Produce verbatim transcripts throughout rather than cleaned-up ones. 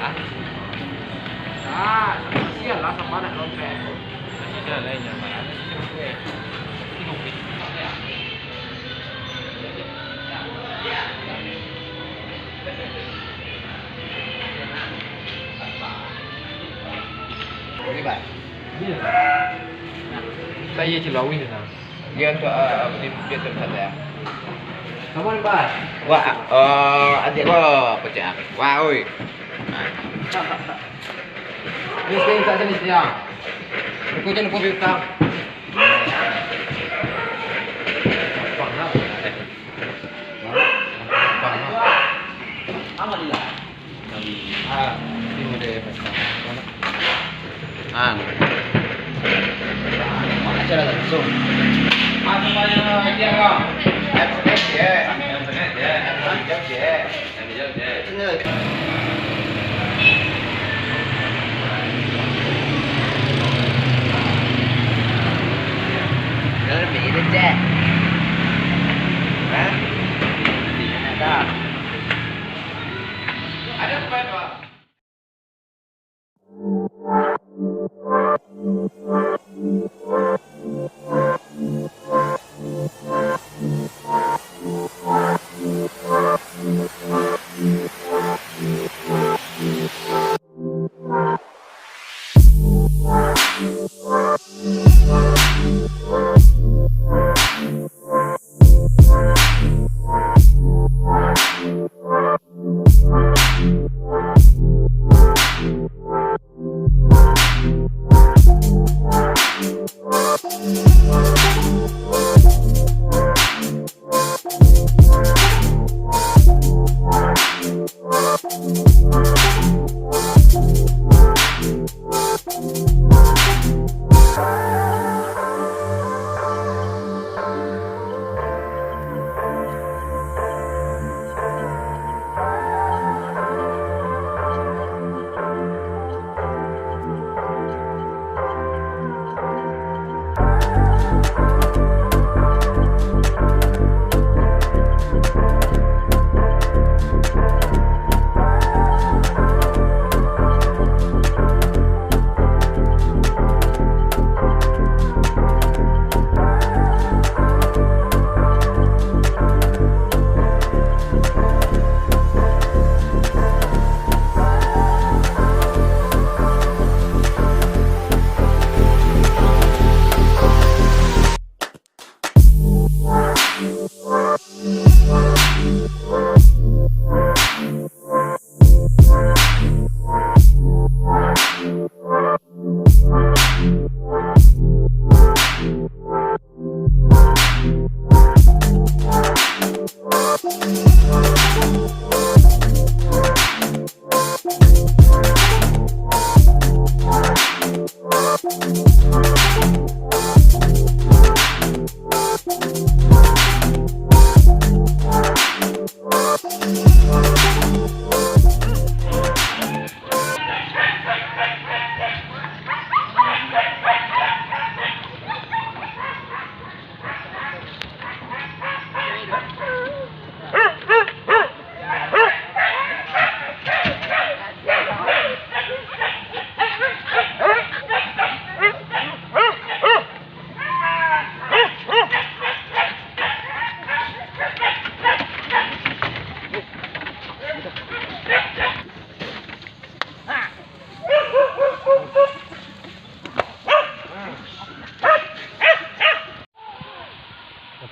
Ah, kasihan lah sama anak lompek. Kasihan lah yang mana. Oke, Pak. Iya. Nah, saya cilawih, nah. Dia untuk, eh, dia, dia untuk saya. Kamu ni, Pak? Wah, eh, adik gua pecah. Wah, oi. Ini sekali tak jenis dia. Aku jangan lupa bintang. Apa nak? Apa nak? Alhamdulillah. Ah, ini model pasang. Ah. Mak acara langsung. Ah, semuanya dia, Bang. Internet, ya. Internet, ya. Internet, ya.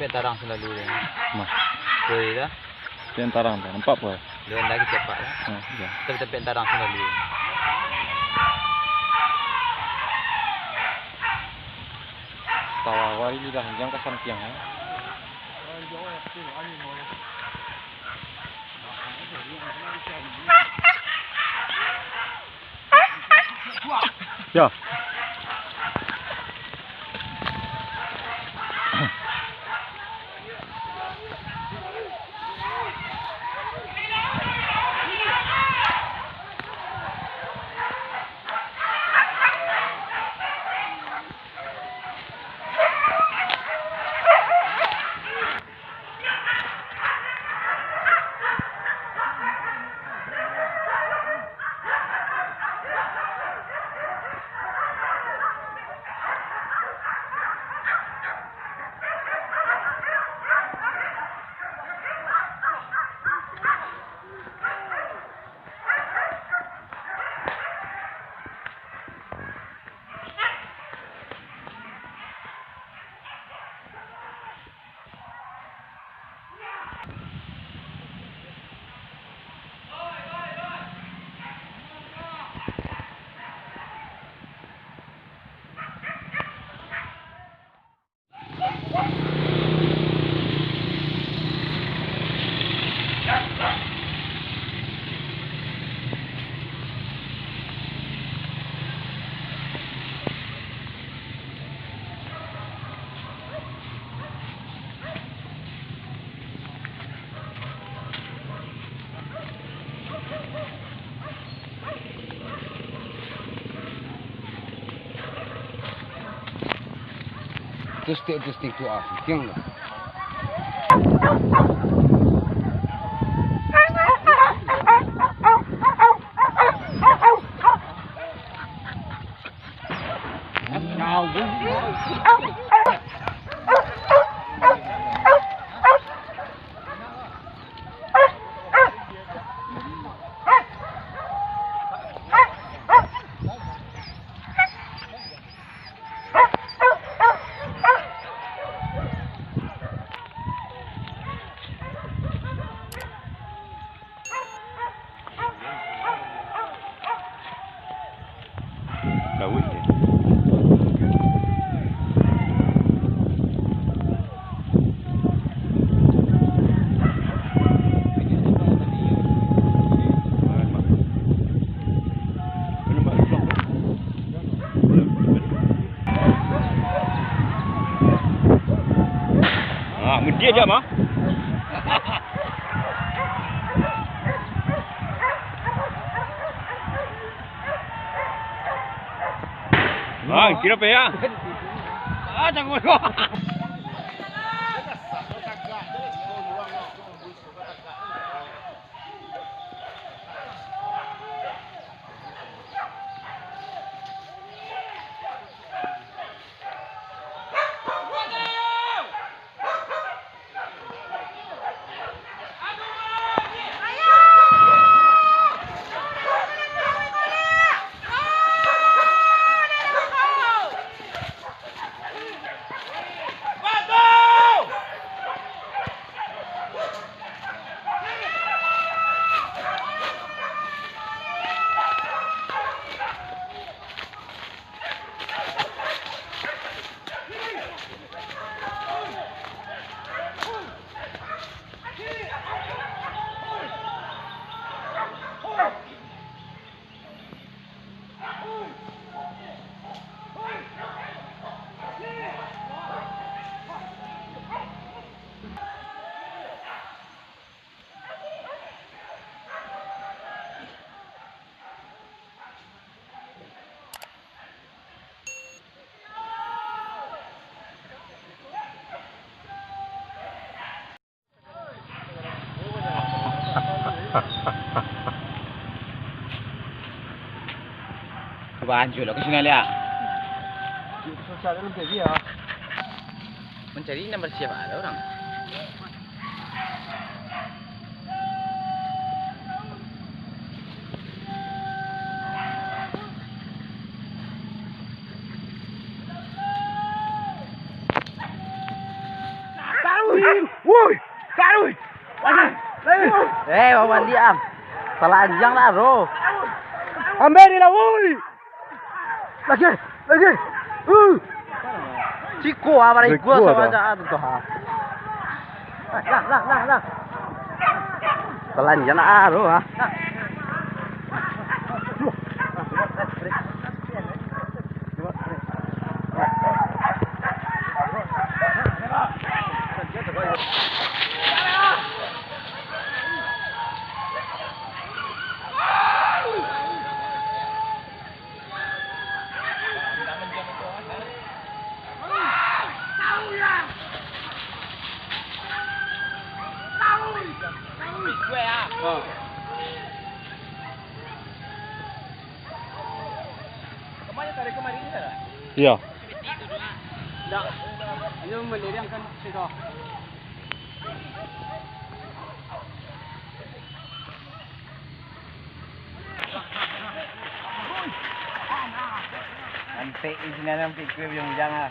Tapi tarang selalu dia. Mah. Betul dah. Tapi tarang tu, nampak apa? Dia lagi cepat lah. Ha, iya. Tapi, tapi tarang selalu. Tawa-tawa ini dah, jangan ke samping, ya. Ya. Testik, testik tu ah, sikiang lah. Lawik je. Ah, mudiah je mah. Ah, kira pe ya. Ah, cakap kau. Bahancur lah ka sinan liak. Susah dalam T V ya. Mancari nan barasiah baa urang. Taruih! Woi! Taruih! Eh, babaliak am. Salah anjiang lah, bro. Ambiak lah, woi! Lagi, lagi. Uh. Siko ah, barikuah sama aja tu, ha. Lah, lah, lah, lah. Telan je nak ah, tu, ha. Iya. Ndak. Ayo meliringkan siko. Antek di sinan, antek kue bujang-bujang ah.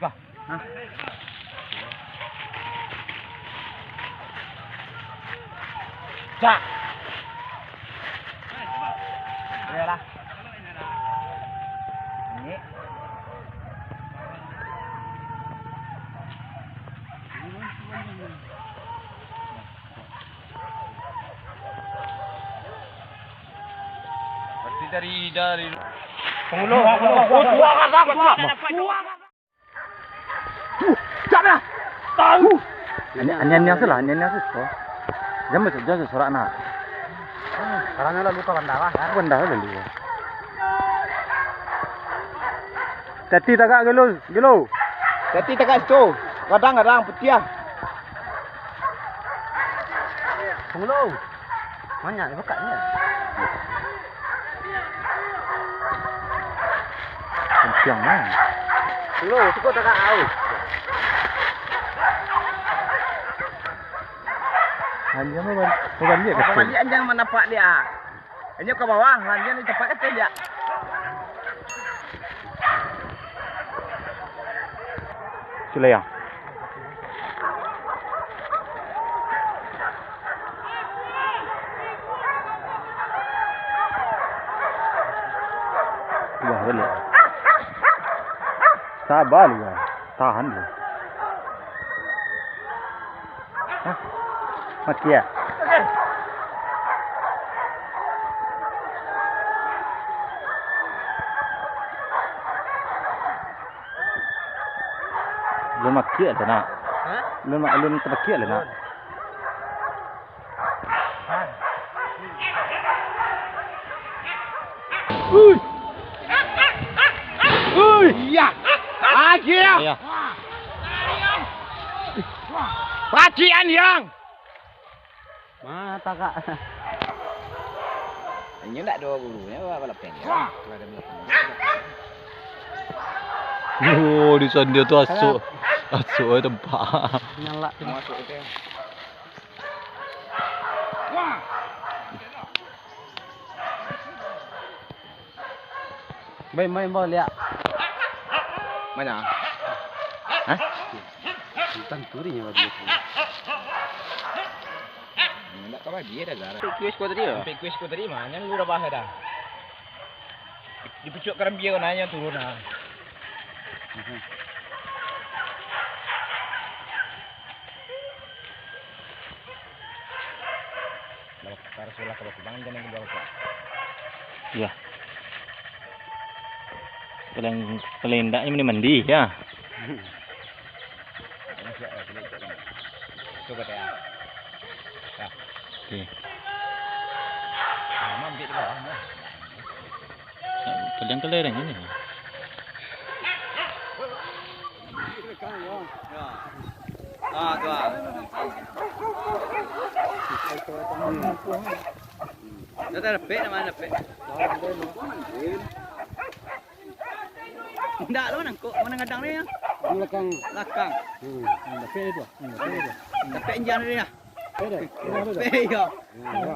Bah. Hah? Cak. Iyalah. Ini. Dari, dari penghulu. Oh, dua orang, dua orang. Tuh, jangan. Tahu. Anian, anian, anian salah, anian, anian salah. Jangan masuk, jangan sorak nak. Karena lalu kawan darah, kan? Kawan darah lalu. Tati tagak gelo, gelo. Tati tagak situ. Gadang, gadang, putiah. Penghulu. Banyak dibukaknyo. Kencang, man. Lo, cukup tak tahu. Anjing apa, ban-, apa balik ke atas? Balik anjing mana nampak dia? Anjing ke bawah, anjing di tempat atas dia. Sulayang. Wah, boleh. Sabar lu, Bang. Tahan lu. Hah? Mati ya? Alun makiak lah, nak. Hah? Alun ma-, alun tapakiak lah, nak. Ui. Ui. Iya. Aji. Iya. Pacian yang. Mata, Kak. Inyo ndak ado gurunyo, balapeh. Wah. Oh, di sana tu asuk. Asuk eh tempat. Nyala. Masuk itu. Wah. Main, main bola, liak. Mana? Hah? Tanturi nyo bagus. Ndak ka bagi dah, Zara. Sampai kuis kau tadi, ya? Sampai kuis kau tadi, mah. Yang lu rabah dah. Dipucuk karambia kau nanya turun, ah. Lah, ka Rasulullah ka Batu Bang, jangan tinggal, Pak. Iya. Paling, paling endaknyo mandi, mandi, ya. Coba deh. Ya. Oke. Nah, ambil di bawah, nah. Paling kelereng ini. Ah, tu ah. Dah, dah dapik, nama dapik. Ndak lo nangkok, mana gadang ni ya? Belakang. Belakang. Hmm. Dapik itu. Hmm, dapik itu. Dapik injang dia. Iyo.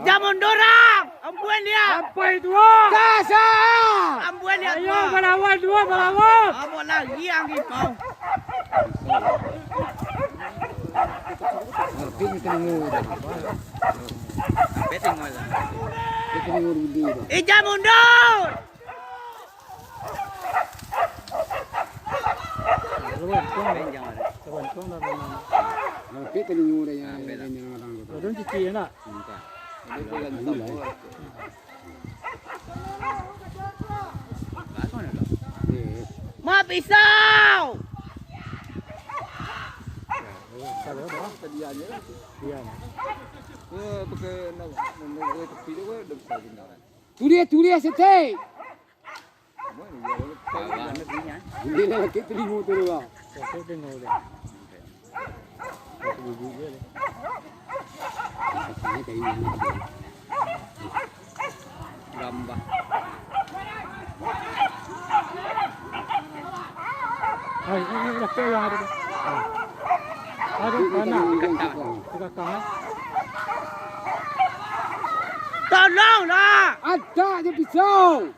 Jamun dorang! Ambuan dia! Apa itu, ah? Sasa! Ambuan dia, ayo, balawan, dua balawan! Kamu lagi yang kau. Ngerti ni tengok dah. Sampai tengok dah. Dia tengok dulu dah. Eh, jamun dor! Lawan tuang. Lawan tuang dah memang. Nah, tapi telingo dah yang, yang orang tu. Belum cuci ya, nak? Entah. Ini bulan sama. Mak pisau! Iya. Eh, pakai nak, nak, nak, tepi tu, udah bisa tinggal. Tu dia, tu dia, setik. Ini lah, kek telingo tu lah. Kek telingo dia. Kek bubuk dia. Rasanya kayak gini. Gambah. Hai, ini, ini, ini, yang ada tu. Aduh, mana? Dikakang, eh? Tolonglah! Ada je pisau!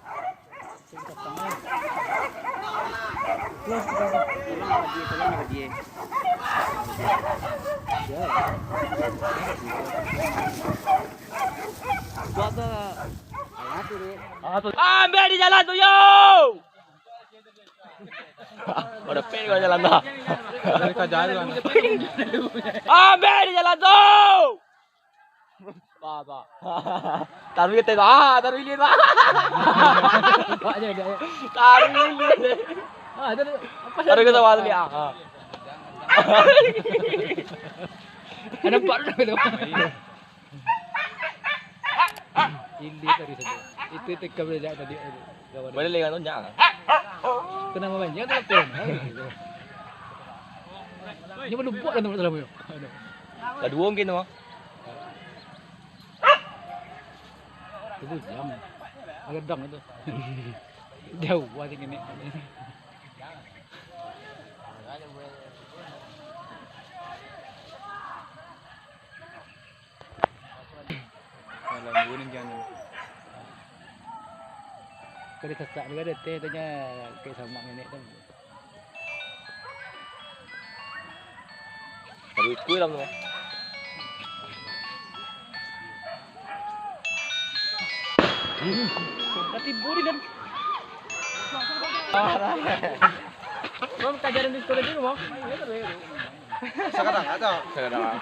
Ambiak di jalan tu, yo! Ada pek di jalan tu. Ambiak di jalan tu! Ba, ba. Taruih teh, ah, taruih lian, ba. Nampak je dia. Taruih lian. Ah, tu apa? Taruih ke sawah tu, ah. Ah. Ada nampak tu. Ini tadi saja. Itu, itu kabel jak tadi. Boleh lewat tu, jangan. Kenapa banyak tu, Pon? Ini belum buat kan, tak salah, yo. Aduh. Dah dua mungkin tu, ah. Itu jam. Agak dang itu. Jauh, wah, tinggi ni. Malam guring jangan. Kada sasak juga deh, teh, tanya kayak sama nenek tu. Tapi kuih lah, Bang. Tapi buri dan Bang, kajaran di sekolah dulu, Bang. Sekarang atau? Sekarang.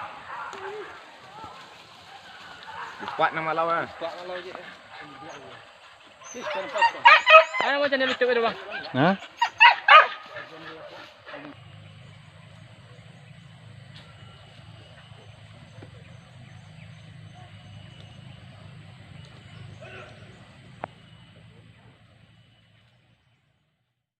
Lupa nama lawan. Lupa nama lawan je. Ayo, macam ni lucu tu, Bang. Hah?